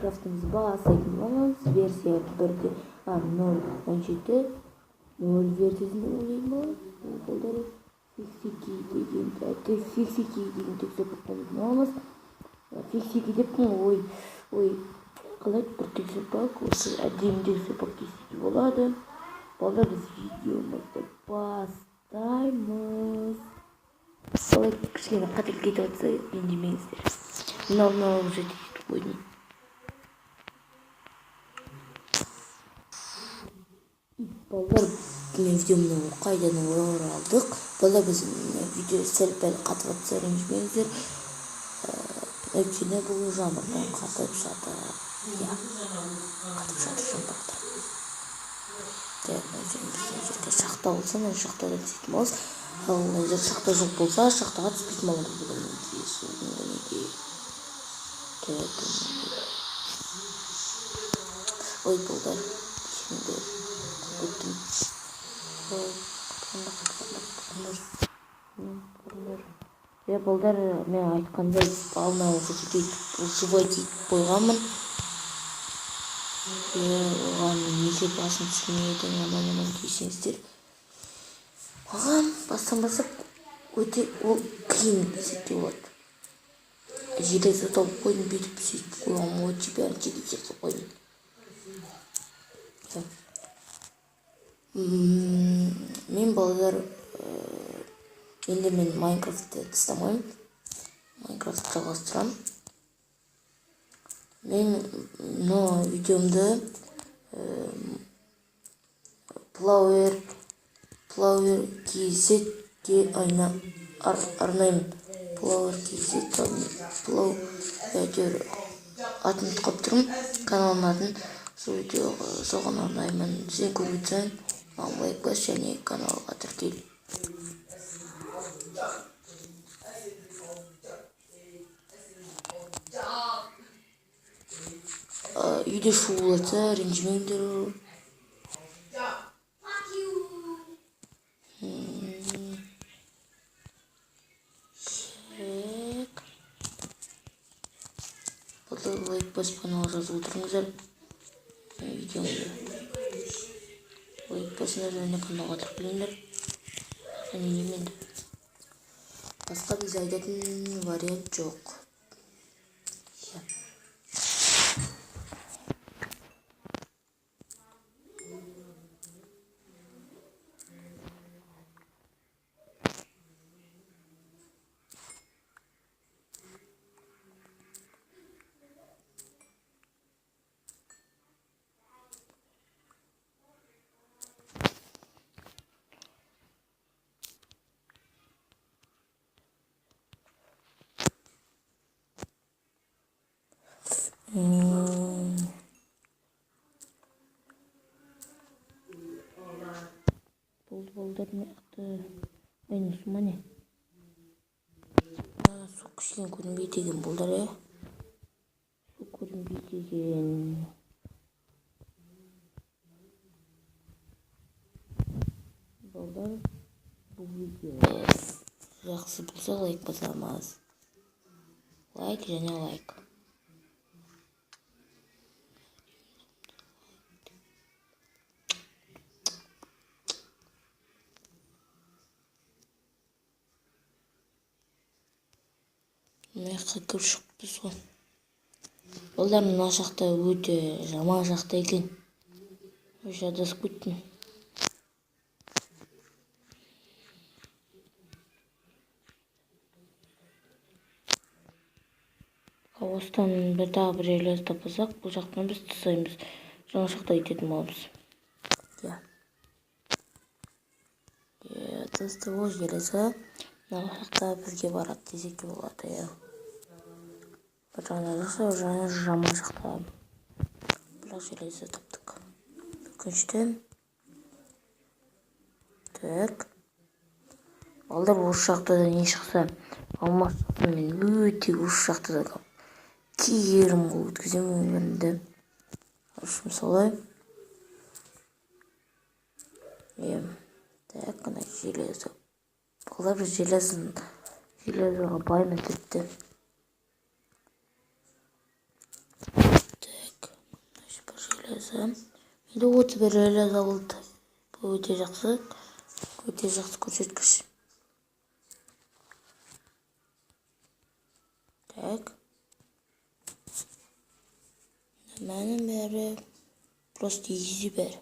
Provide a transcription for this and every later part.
Майнкрафтымызды бастайтын боламыз. Версия 1.0.17.0 версиясында ойнайтын боламыз. Балдар, фиксики деген, фиксики деген текстур пак ойнайтын боламыз. Фиксики деппін ғой, ой, қалай бір текстур пак, осы әдемі текстур пак десек те болады. Балдар, біз видеомызды бастаймыз. Солай кішкене қателік кетіп жатса, ренжімеңіздер. Мен алдын ала уже етіп қойдым. Балдар, мен видеомды қайдан оралдық. Балдар, біз видео сәл пәл қатып жатса, ренжімеңіздер. Өйткені бұл жаңбырдан қатып жатыр. Иә, қатып жатыр жаңбырдан. Так, мына жерде шахта болса, мына шахтадан түсетін боламыз. Ал мына жерде шахта жоқ болса, шахтаға түспейтін боламыз. Бүгін мінекей. Так, ой, балдар, кешіріңдер, кеттім. Ой, құтқарыңдар, құтқарыңдар. Иә, балдар, мен айтқандай, алдын ала көрсетейік, выживать етіп қойғанмын. Иә, оған неге басын түсірмедің, анау мынау десеңіздер, маған бастан бастап өте ол қиын десек те болады. Железо тауып қойдым, бүйтіп сөйтіп қойғанмын ғой, бәрін железо жасап қойдым. Мен, балалар, енді мен Майнкрафтты тастамаймын, Майнкрафтты жалғастырамын. Мен мына видеомды Плауэр kz-ге арнаймын. Плауэр kz, Плау, әйтеуір атын ұмытып қалып тұрмын, каналының атын. Сол видеоға, соған арнаймын. Сен көріп отырсаң, маған лайк бас және каналға тіркел. Үйде шу болса, ренжімеңдер. Так. Балдар, лайк басып, каналға жазып отырыңыздар. Видеомды лайк басыңдар және каналға тіркеліңдер. Және немен басқа бізде айтатын вариант жоқ. Иә. Болды, балдар, мына жақта ай, су ма, не? Су кішкене көрінбейді екен, балдар, иә, су көрінбейді екен. Балдар, бұл видео жақсы болса, лайк басамыз, лайк және лайк. Мына жаққа кіріп шығыппыз ғой, балдар. Мына жақта өте жаман жақта екен, уже адасып кеттім. Осыдан бір тағы бір железо таппасақ, бұл жақтан біз тастаймыз, жаңа жақта кететін боламыз. Иә, иә, тасты ол железо мына жақта бізге барады десек те болады. Иә, бір жағынан жақсы, бір жағынан жаман жақта, бірақ железо таптық, өкінішті. Так, балдар, осы жақта да не шықса, алмас шықса, мен өте осы жақта да кигерім қылып өткіземін өмірімді. В солай. Иә, так, ана железо, балдар, біз железоға баймыз тіпті. Железо. Менде 31 железо болды. Бұл өте жақсы. Өте жақсы көрсеткіш. Так. Мынаның бәрі просто изи бәрі.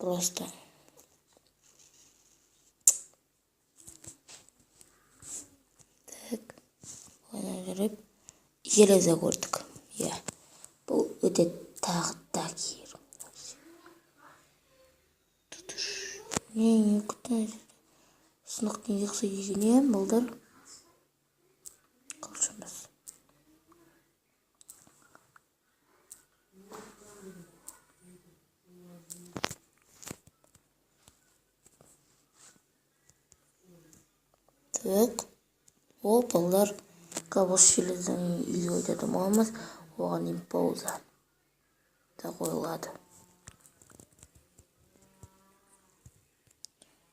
Просто. Так. Былайынан жүріп железо көрдік. Иә. Бұл өте тағы да керек. Не күтті? Сынық неге ұқсайды екен, иә, балдар? Қылыш емес. Так. О, балдар, осы железоны үйге қайтатын боламыз. Оған дейін пауза да қойылады.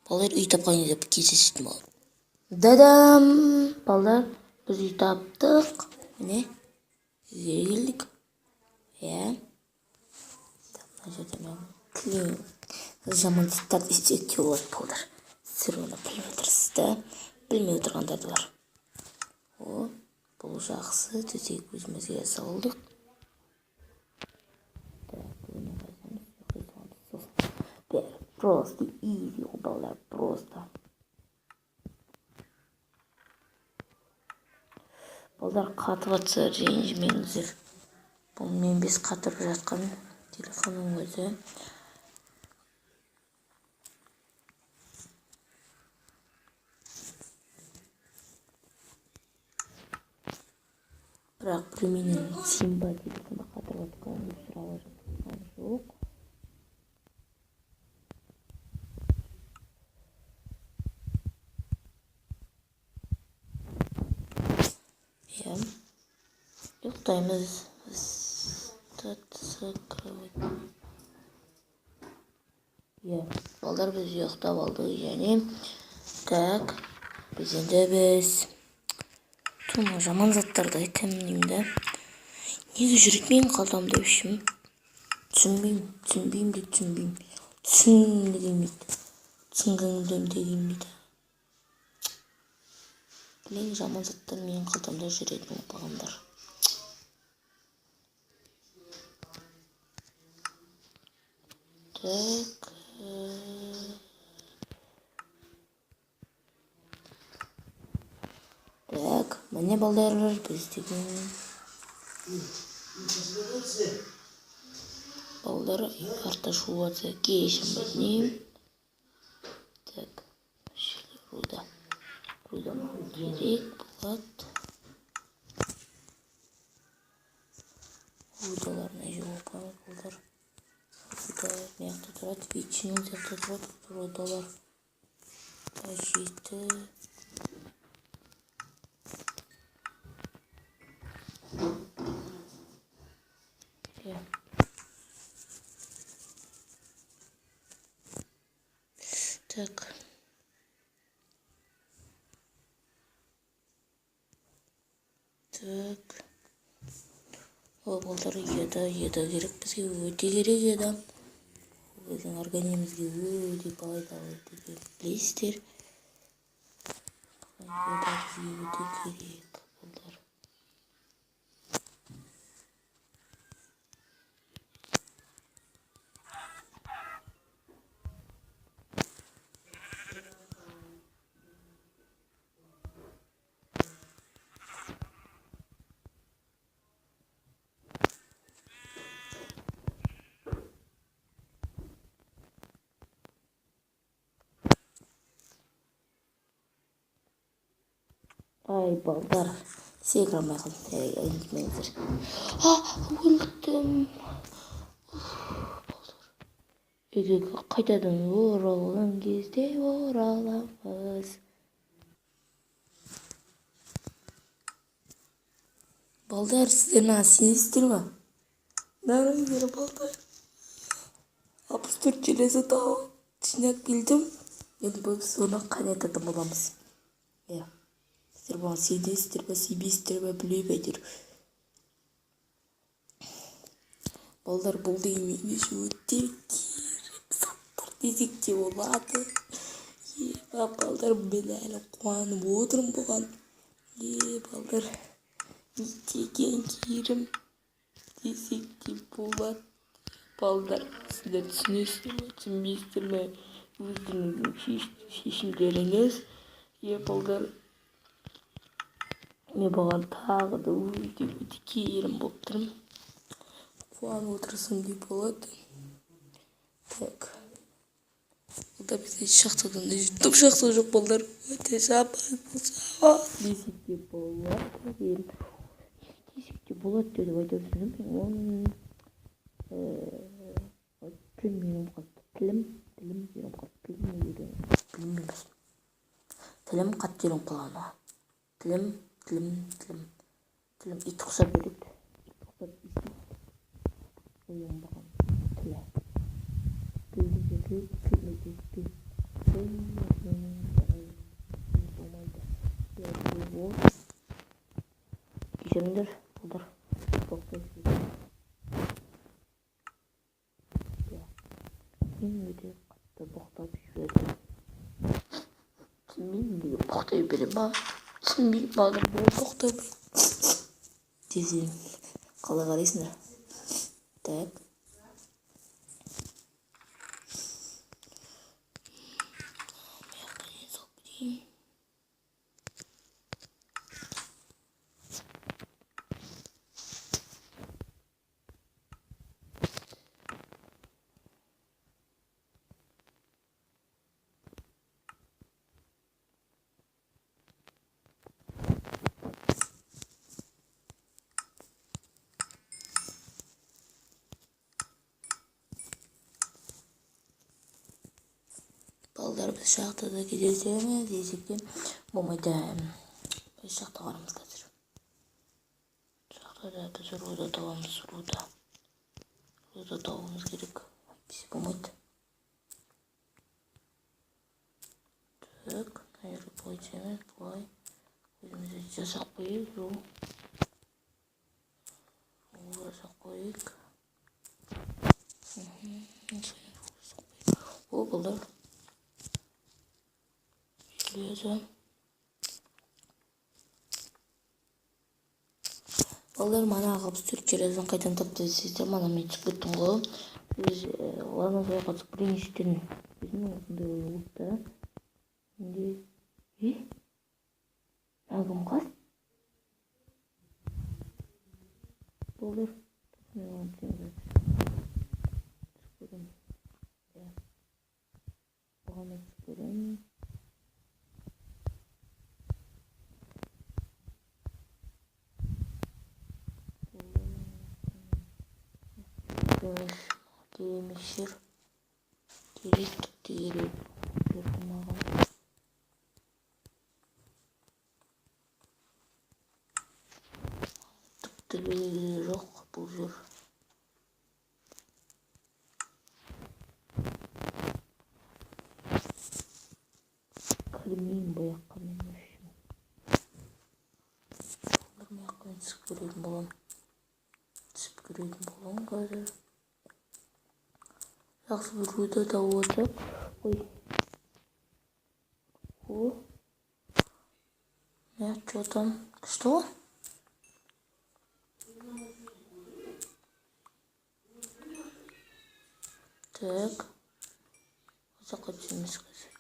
Балдар, үй тапқан кезде кездесетін болады. Дадам! Балдар, біз үй таптық. Міне, үйге келдік. Иә. Мына жерде мен кілең жаман заттарды істесек те болады, балдар. Сіздер оны біліп отырсыз да, білмей отырғандар да бар. О, бұл жақсы, төсек өзімізге салдық. Так, бұны қойсамыз, ұйықтай саламыз. Сосын бәрі просто изи ғой, балдар, просто. Балдар, қатып жатса ренжімеңіздер. Бұл мен бес қатырып жатқан телефонның өзі. Бірақ біреу менен сен ба телефонды қатырып жатқан деп сұрап жатқан жоқ. Иә. Ұйықтаймыз. Иә, балдар, біз ұйықтап алдық және так, біз енді біз тума жаман заттарды айтамын деймін да. Неге жүреді менің қалтамда вообще? Түсінбеймін, түсінбеймін де түсінбеймін. Түсінгім де келмейді. Түсінгім де келмейді. Білең, жаман заттар менің қалтамда жүретін оңбағандар. Так. Так, міне, балдар, біз деген балдар артта шулап жатса кешірім өтінемін. Так, руда. Руда маған керек болады. Рудалар мына жерге қойып балдар. Руда мына жақта тұрады, ветчина жақта тұрады, рудалар. 7. Иә. Так. Так. О, балдар, еда, еда керек бізге, өте керек еда. Біздің организмімізге өте пайдалы екенін білесіздер. Еда бізге өте керек, балдар. Ай, балдар, секіре алмай қалдым. Эй, ренжімеңіздер. А, өлдім. Үйге қайтадан оралған кезде ораламыз. Балдар, сіздер маған сенесіздер ма? Нарыңыздар, балдар. 64 железо тауып жинап келдім. Енді біз соны қайнататын боламыз. Иә. Сіздер бұған сенесіздер ме, сенбейсіздер ме, білмеймін әйтеуір. Балдар, бұл деген меніңше өте керемет заттар десек те болады. Е, балдар, мен әлі қуанып отырмын бұған. Е, балдар, не деген керім десек те болады. Балдар, сіздер түсінесіздер ме, түсінбейсіздер ме, өздеріңіздің шешімдеріңіз. Е, балдар, мен бұған тағы да өте өте керім болып тұрмын. Қуанып отырсам де болады. Так. Балдар, бізде шахтадан да дым шахта жоқ, балдар. Өте жаман, жаман десек те болады. Десек те болады деп айтып жүрмін. Оның тілім үйреніп қалыпты. Тілім үйреніп қалыпты. Тілім үйреніп, тілім емес. Тілім қатты үйреніп қалған оған. Тілім, тілім, тілім. Тілім ит ұқсап береді. Ит ұқсап иістейді. Оянбаған тілі. Тілді тіл, тілді тіл. Тіл болмайды. Кешіріңдер, балдар. Мен өте қатты боқтап жібердім. Түсінбеймін, неге боқтай беремін ба? Түсінбеймін, балдар, бұл боқтай десем қалай қарайсыңдар? Так. Балдар, біз шахтада кездесеміз десек те болмайды. Біз шахтаға барамыз қазір. Шахтада біз руда табамыз, руда. Руда табуымыз керек. Әйтпесе болмайды. Так, мына жерге былай түсеміз, былай. Өзіміз жасап қояйық, жол. Жол жасап қояйық. О, балдар. Железо. Балдар, мана 64 железоны қайдан тапты десеңіздер, мана мен түсіп кеттім ғой. Біз ладно, сол жаққа түсіп кетейін іштен. Өзімнің осындай ой болды да. Менде, е? Мына кім қас? Балдар, мен оған түсемін қазір. Түсіп көремін. Иә. Оған мен түсіп көремін. Демешір керек, керек маған. Тіпті керегі жоқ бұл жер. Кірмеймін бұл жаққа мен вообще. Бұл жаққа мен түсіп көретін боламын. Түсіп көретін боламын қазір. Жақсы бір руда тауып алсақ. Ой. О. Не, чё там? Что? Так. Жаққа түсеміз қазір.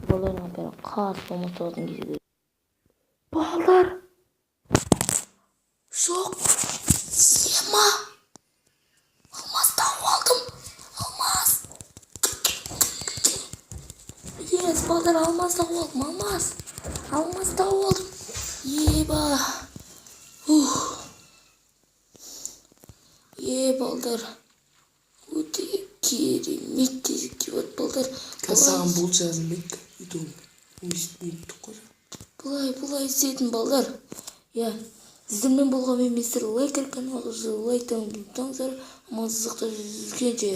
Балалардың бәрі қатты болмаса алатын кезде. Балдар! Жоқ! Ема! Алмаз тауып алдым! Алмаз! Ес, балдар, алмаз тауып алдым, алмаз! Алмаз тауып алдым! Еба! Ух! Е, балдар! Өте керемет десек те болады, балдар. Қазір саған бұл жаздым, бек. Ютуб. Өйстіп қой. Былай, былай істейтін балдар. Иә, сіздермен болған мен мистер Лайкер каналы, лайктан ұмытпаңыздар. Амансыздықта жүздескенше.